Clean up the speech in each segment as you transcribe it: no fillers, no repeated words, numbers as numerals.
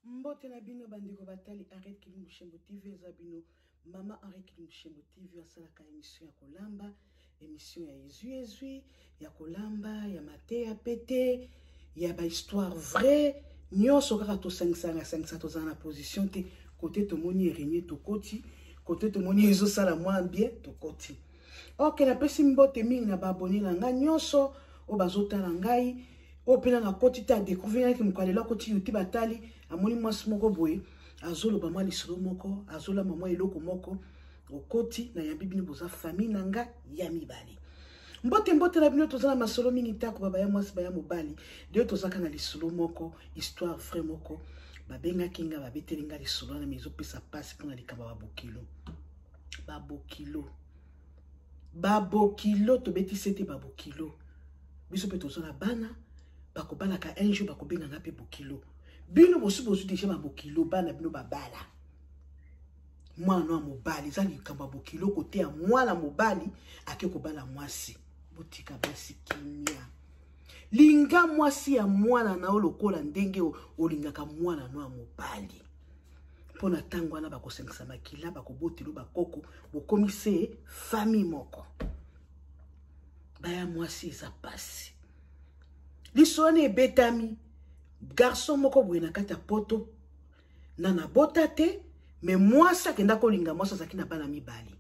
Mbote na bino bandeko batali Arrête Kilumbu Shembo TV, eza bino mama Henri Kilumbu Shembo TV asalaka émission ya kolamba, émission ya ezwi ezwi ya kolamba, ya mateya pete, ya ba histoire vraie nyonso kaka tosangisaka sangisa, tozala na position te. Kote tomoni erenie tokoti, kote tomoni ezosala mwa bien tokoti. Ok, napesi mbote mingi na baabone na ngai nyonso oyo bazotala ngai, oyo mpe nanga akoti te adécouvrir yaki mokolo lelo, akoti YouTube atali, amoni mwasi moko boye azoloba mwa lisolo moko, azolamba mwa eloko moko. Okoti, nayambi bino, boza famille na nga ya mibale. Mbote mbote na bino. Toza na masolo mingi ntako babaya mwasi baya mobali. Lelo tozaka na lisolo moko, histoire vrai moko. Babengaki nga, babeteli nga lisolo wana, mais ezopesa mpasi mpona likambo ya babokilo. Babokilo, babokilo, tobetisi ete babokilo. Biso mpe toza na bana bakobalaka, un jour bakobenganga mpe bokilo. Bino bosi bozwi deja babokilo, bana bino babala mwana ya mobali. Eza likambo ya bokilo koteya mwana mobali ake kobala mwasi. Botika basi kimia. Linga mwasi ya mwana na yo lokola ndenge olingaka mwana no ya mobali, mpo na ntango wana bakosangisa makila, bakobotelo bakoko, bokomi se famille moko. Baya mwasi, eza pasi. Liso wana ebetami garçon moko boye na kati ya Poto na nabota te, me mwasi akenda kolinga mwasi azalaki na bana mibale.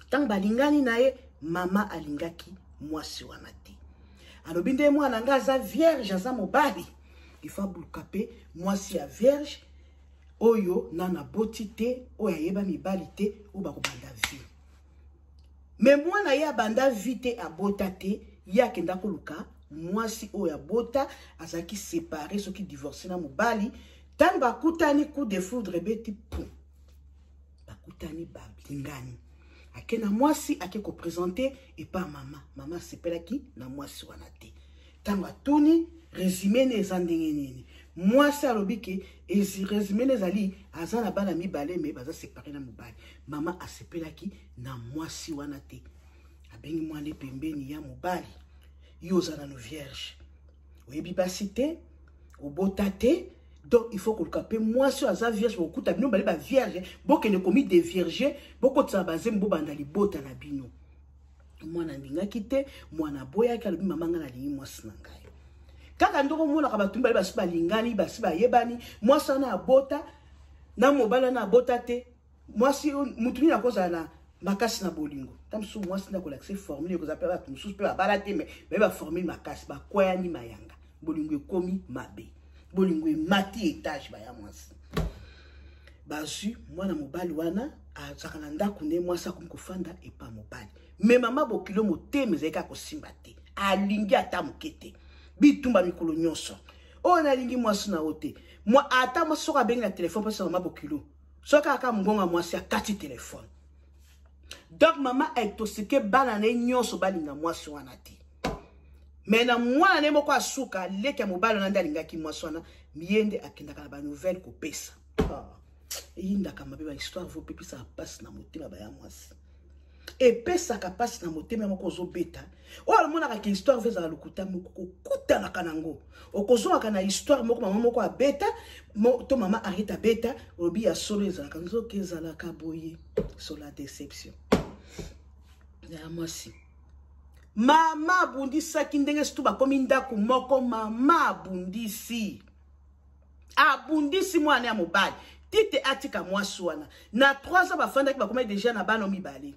Ntango balingani na ye, mama alingaki mwasi wana te. Alobi nde mwana nga aza vierge, aza mobali, ifo abuluka mpe mwasi ya vierge oyo nana aboti te, oyo ayeba mibali te, oyo bakobanda vie. Me mwana ye abanda vie te, abota te. Ye akenda koluka mwasi oyo abota, azalaki séparé soki divorce na mobali. Ntango bakutani, coup de foudre ebeti, pum, bakutani, balingani. Ake na mwasi, ake koprésenter epa mama. Mama asepelaki na mwasi wana te. Ntango atuni résumé ne eza ndenge nini, mwasi alobi ke résumé ne ezali aza na bana mibale, me baza séparé na mobali. Mama asepelaki na mwasi wana te. Abengi mwana pembeni ya mobali: yo oza nano vierge, oyebi basi te, obota te, donc il faut koluka mpe mwasi oyo aza vierge. Bokuta bino bale bavierge, bokende komi dévierge, bokotisa bazemi, bobanda libota na bino. Mwana alingaki te, mwana aboyaki. Alobi: mama, ngai nalingi mwasi na ngai kaka ndoko. Omonaka bato mibale basi balingani, basi bayebani, mwasi wana abota na mobali wana abota te. Mwasi mutu nini akozala na makasi na bolingo? Ta mosusu mwasi nde akolakisa formule. Ekozala mpe bato mosusu mpe babala te, me baye baformule makasi, bakwayani mayanga, bolingo ekomi mabe, bolingo emati étage. Baya mwasi bazwi mwana mobali wana azalaka na ndako nde mwasi akomi kofanda epa mobali. Me mama bokilo motema ezali kaka kosimba te, alingi ata moke te. Bitumba mikolo nyonso: oyo nalingi mwasi na yo te. Ata mwasi soki abengi na telefone, mpesa mama bokilo, soki kaka mongonga mwasi, akati telefone. Donc mama intoxiqué bana na ye nyonso, balinga mwasi wana te. Me na mwana na ye moko asuka, leki ya mobali wana nde alingaki mwasi wana, ye nde akendaka na banouvelle kopesa. Eyindaka mabe. Bahistoire vo epesaka mpasi na motema. Baya mwasi, epesaka mpasi na motema moko ozobeta. Oyo amonaka ke histoire vo ezala lokuta moko, kokutanaka nango, okozongaka na histoire moko mama moko abeta to mama Ariete abeta, olobi ya solo ezalaka, nzoka ezalaka boye. Sur la déception ya mwasi, mama abundisaki ndenge surtout bakomi ndako moko. Mama abundisi, abundisi mwana ya mobali tite atika mwasi wana. Na 3 ans bafandaki, bakomaki deja na bana mibale.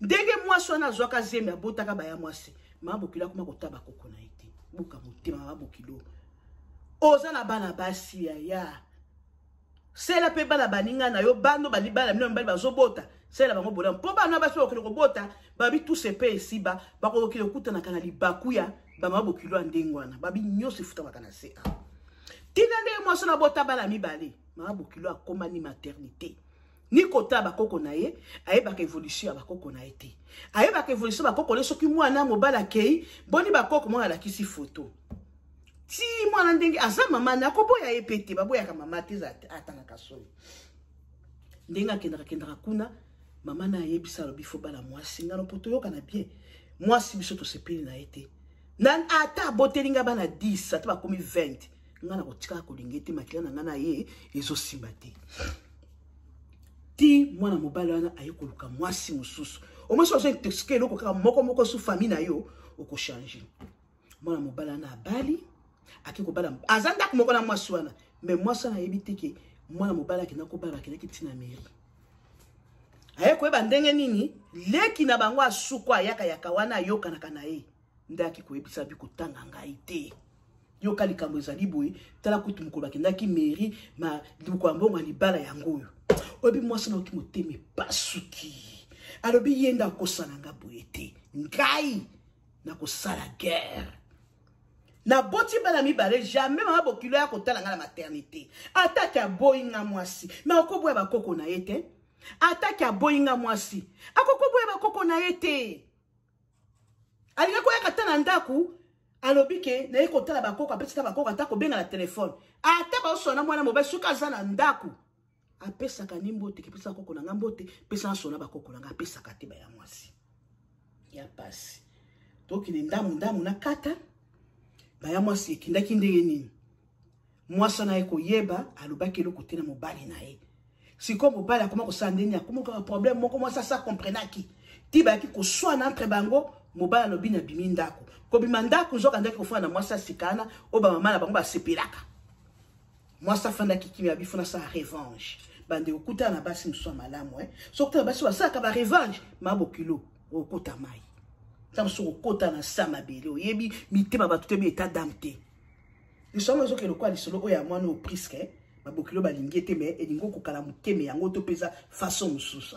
Ndenge mwasi wana azwaka zemi, abotaka. Baya mwasi, mama bokilo akoma kotaba koko na ye te. Buka motema, mama bokilo, oza na bana basi yaya, sela mpe bana baninga na yo. Bano bana bino mibali bazobota, sela bango bolamu, mpo bana basi bakokende kobota babi tuse mpe esiba bakokende kokutanaka na libaku ya bamama bokilo ya ndenge wana. Babi nyonso efutamaka na se awa. Ntina ndenge mwasi wana abota bana mibale, mama bokilo akóma ni maternité ni kotala bakoko na ye. Ayebaka évolution ya bakoko na ye te, ayebaka évolution bakoko na ye. Soki mwana mobali akei, boni bakoko, mwana alakisi foto ti mwana ndenge aza, mama na akoboya ye mpe te. Baboyaka mama te, atangaka soni. Ndenge akendaka kendaka kuna, mama na ayebisa, alobi: fo bala mwasi ngano mpo toyokana bien. Mwasi biso tosepeli na ye te. Na ata aboteli nga bana 10, ata bakomi 20. Ngai nakotikala kolinga ye te, makila na ngai na ye ezosimba te. Ti mwana mobali wana aye koluka mwasi mosusu, omwasi ozo intoxique eloko kaka moko moko su famille na yo, okochange. Mwana mobali wana abali, ake kobala, aza ndako moko na mwasi wana, mais mwasi wana ayebi te ke mwana mobali akenda kobala, bakendaki ntina mairie. Aye koyeba ndenge nini leki na bango asuku ayakayaka wana ayokanaka na ye, nde ayaki koyebisa bi kotanga ngai te. Yoka likambo ezali boye, tala kutu mokolo bakendaki mairie, ma libuko ya mbongo ya libala yango oyo. Oyebi mwasi nayoki motema epasuki, alobi ye nde akosala nga boye te, ngai nakosala guerre. Naboti bana mibale, jamais mama bokilo ya kotala nga na maternité. Ataki aboyi nga mwasi, mais akoboya bakoko na ye te. Ataki aboyi nga mwasi, akokoboya bakoko na ye te. Alinga koyaka ta na ndako, alobi ke naye kotala bakoko, apesi ta bakoko, ata kobenga na telefone, ata baoswana mwana mobali soki aza na ndako apesaka ni mbote, kepesa bakoko na nga mbote, pesa nasona bakoko na nga, apesaka te baya mwasi ya pasi. Tokende ndamu ndamu na kata baya mwasi ekendaki ndenge nini. Mwasi na ye koyeba alobaki eloko te na mobali na ye. Sikoyo mobali akoma kosala ndenge akoma kaka problème moko, mwasi asa comprenaki ti bayaki koswana entre bango. Mobali alobi na bimi ndako, kobima ndako nzoka ndaki kofanda na mwasi asika wana oyo bamama na bango basepelaka. Mwasi afandaki kimia, bifo nasala revanche. Bande okutana na basi mosusu ya malamu, eh? So okutana basi basalaka ba revanche, mabokilo okota mai ntango soki okota na sa mabele, oyebi mitema bato te, bi état d'âme te. Lisolo ezokende lokola lisolo oyo ya mwana oyo priske babokilo balingi ete me elingi okokala mokeme yango to mpenza façon mosusu.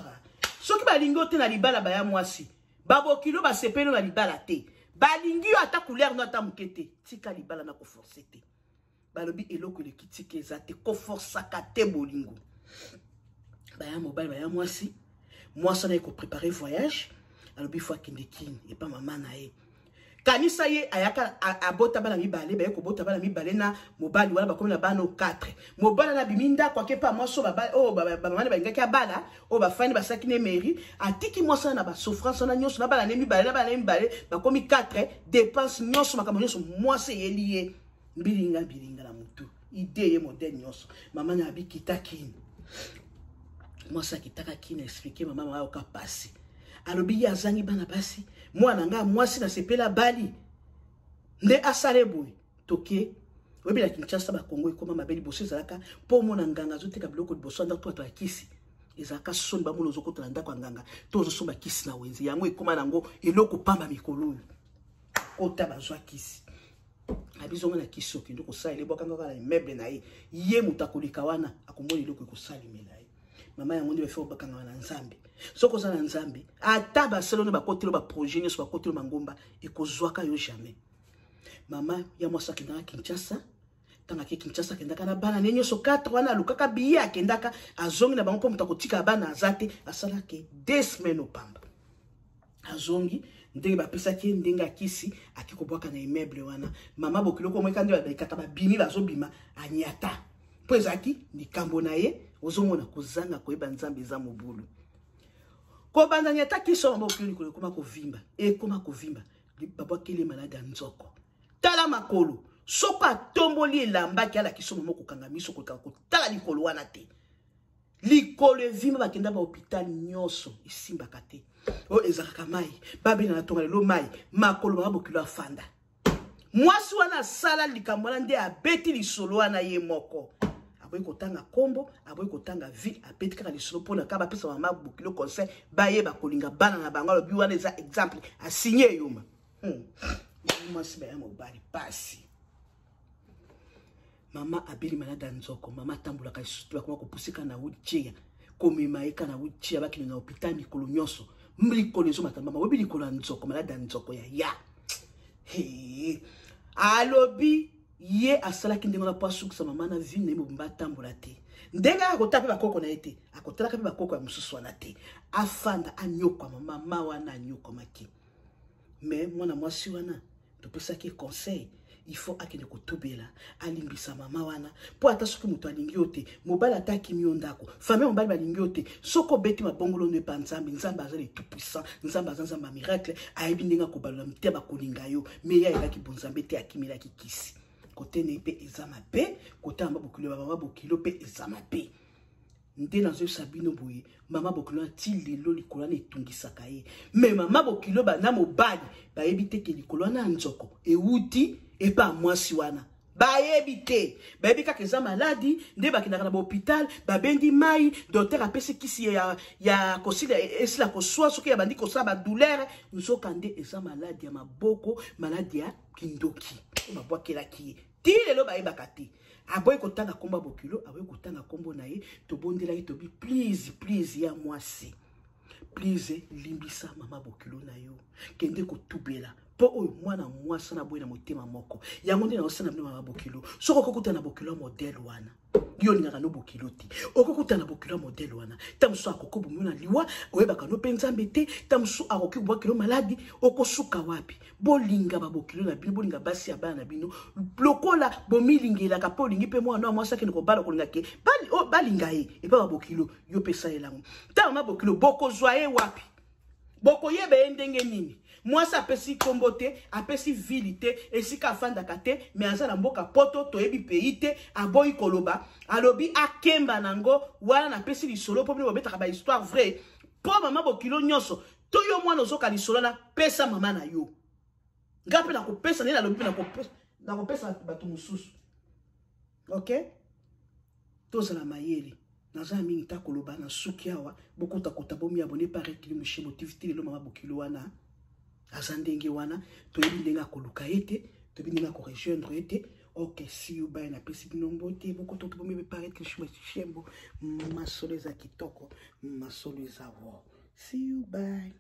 Soki balingi yo te na libala, baya mwasi babokilo basepeli na libala te, balingi yo ata couleur no ata moke te, tika libala na koforce te. Balobi eloko eleki tika eza te, koforsaka te bolingo. Baya mobali, baya mwasi, mwasi wana ekoprépare voyage, alobi fo akende kini epa mama na ye. Kanisa ye ayaka abota bana mibale, baye kobota bana mibale na mobali wana, bakomi na bana 4. Mobali na abimi ndako ake pa mwasi oyo bamama balingaki abala, oyo bafandi basalaki ne mairie, atiki mwasi wana na basouffrance wana nyonso, na bana ne mibale, na bana ne mibale bakomi 4, dépense nyonso, makambo nyonso mwasi eyeli ye mbilinga mbilinga na motu, ide ye modele nyonso. Mama na abi kita kini, mwasi akitaka kini, explike mama, mama ayoka pasi, alobi ye azangi bana basi, mwana nga mwasi nasepela bali nde asale boye. Toke oyebi na Kinshasa bakongo ekoma mabe, liboso ezalaka mpo omona nganga azoteka biloko liboso ya ndako to bato ya kisi, ezalaka soni bamona ozokota na ndako ya nganga to ozosomba kisi na wenze. Yango ekoma nango eloko pamba mikolo oyo kota bazwa kisi abizonga na kisi okende kosalela ebwakanga kaka na immeuble na ye, ye moto akoleka wana akomona eloko ekosalimela ye. Mama yango nde bafo bakangama na Nzambe. Soki oza na Nzambe, ata baselone bakotelo baprojet nyonso, bakotelo mangomba ekozwaka yo jamais. Mama ya mwasi akendaka Kinshasa, ntango ake Kinshasa akendaka na bana ne nyonso 4 wana, alukaka biye akendaka, azongi na bango mpo moto akotika bana aza te. Asalaki 2 semaines opamba, azongi ndenge bapesaki ye ndenge akisi ake kobwaka na immeuble wana. Mama bokilo komweka nde babekaka babimi bazobima anyata mpo ezalaki likambo na ye. Ozomona kozanga koyeba Nzambe eza mobulu. Kobanda nyata kiso, mama bokilo likolo ekoma kovimba, ekoma kovimba, babwakeli maladi ya nzoko. Tala makolo, soko atomboli elambaki alakisi mama kokanga miso kolekaka kotala likolo wana te, likolo evimba. Bakenda bahôpital nyonso esimbaka te, oyo ezalaka mai babenda na tonga lelo mai makolo. Mama bokilo afanda, mwasi wana asala likambo wana nde abeti lisolo wana ye moko, aboyi kotanga kombo, aboyi kotanga ville, abeti kaka lisolo mpona kaka bapesa mama bokilo conseil, bayeba kolinga bana na bango. Alobi wana eza exemple asigne eyoma. Mwasi baya mobali pasi, mama abeli malade ya nzoko. Mama atambolaka lisusu te, bakoma kopusika na wheelchair, komema ye ka na wheelchair, bakende na hôpital mikolo nyonso. Likolo ezomata mama, oyebi likolo ya nzoko, malade ya nzoko ya ya. Alobi ye asalaki ndenge wana mpo asukisa mama na vie na ye mobimba atambola te, ndenge akotala mpe bakoko na ye te, akotalaka mpe bakoko ya mosusu wana te, afanda anyokwama. Mama wana anyokwamaki, mais mwana mwasi wana topesaki conseil, il faut akende kotubela, alimbisa mama wana, mpo ata soki moto alingi yo te, mobali ata akimi yo ndako, famille mobali balingi yo te, soki obeti mabongolo no epa Nzambe, Nzambe aza le tout puissant, Nzambe aza Nzambe ya miracle, ayebi ndenge akobalola mitema bakolinga yo. Me ye ayebaki bonzambe te, akimelaki kisi. Kote na ye mpe eza mabe, kote ya mama bokilo, ya mama bokilo mpe eza mabe. Nde nazoyebisa bino boye, mama bokilo na ti lelo likolo wana etungisaka ye. Me mama bokilo na mobali bayebi te ke likolo wana ya nzoko ewuti epa mwasi wana. Bayebi te, bayebi kaka eza maladi nde bakendaka na bahopital, babendi mai, docteur apesi kisi ya kosila, esila koswa soki abandi kosala badouleur. Nzoka nde eza maladi ya maboko, maladi ya kindoki oyo babwakelaki ye. Ti lelo bayebaka te. Aboyi kotanga kombo ya bokilo, aboyi kotanga kombo na ye. Tobondelaki, tobi please, please ya mwasi, please limbisa mama bokilo na yo, kende kotubela mpo oyo mwana mwasi na boyi na motema moko. Yango nde naosala bino mama bokilo. Soki okokutana na bokilo ya modele wana, yo olingaka no bokilo te, okokutana na bokilo ya modele wana, ta mosusu akoki bomi na liwa, oyebaka no mpe Nzambe te, ta mosusu akoki kobwakelo maladi, okosuka wapi? Bolinga babokilo na bino, bolinga basi ya bana na bino lokola bomilingelaka, mpo olingi mpe mwana wa mwasi akende kobala, kolinga ke balinga ye epa babokilo yo mpe salela yango. Ntango mama bokilo bokozwa ye wapi? Bokoyeba ye ndenge nini? Mwasi apesi kombo te, apesi vili te, esika afandaka te, me aza na mboka poto, toyebi pays te, aboyi koloba, alobi akemba nango wana. Napesi lisolo mpo bino bobetaka ba histoire vrai, mpo mama bokilo nyonso to yo mwana ozoka lisolo na pesa mama na yo, nga mpe nakopesa nde nalobi mpe nakopesa bato mosusu. Ok, tozala mayele. Naza mingi ta koloba na suki awa, bokotakota, bomi abone par Ekili Mushebo TV. Ti lelo mama bokilo wana aza ndenge wana, toyebi ndenge akoluka ye te, toyebi ndenge akorejoindre ye te. Ok, see you, bye. Napesi bino mbote, bokotota, bomi par Ekili Mushebo. Masolo eza kitoko, masolo eza wo. See you, bye.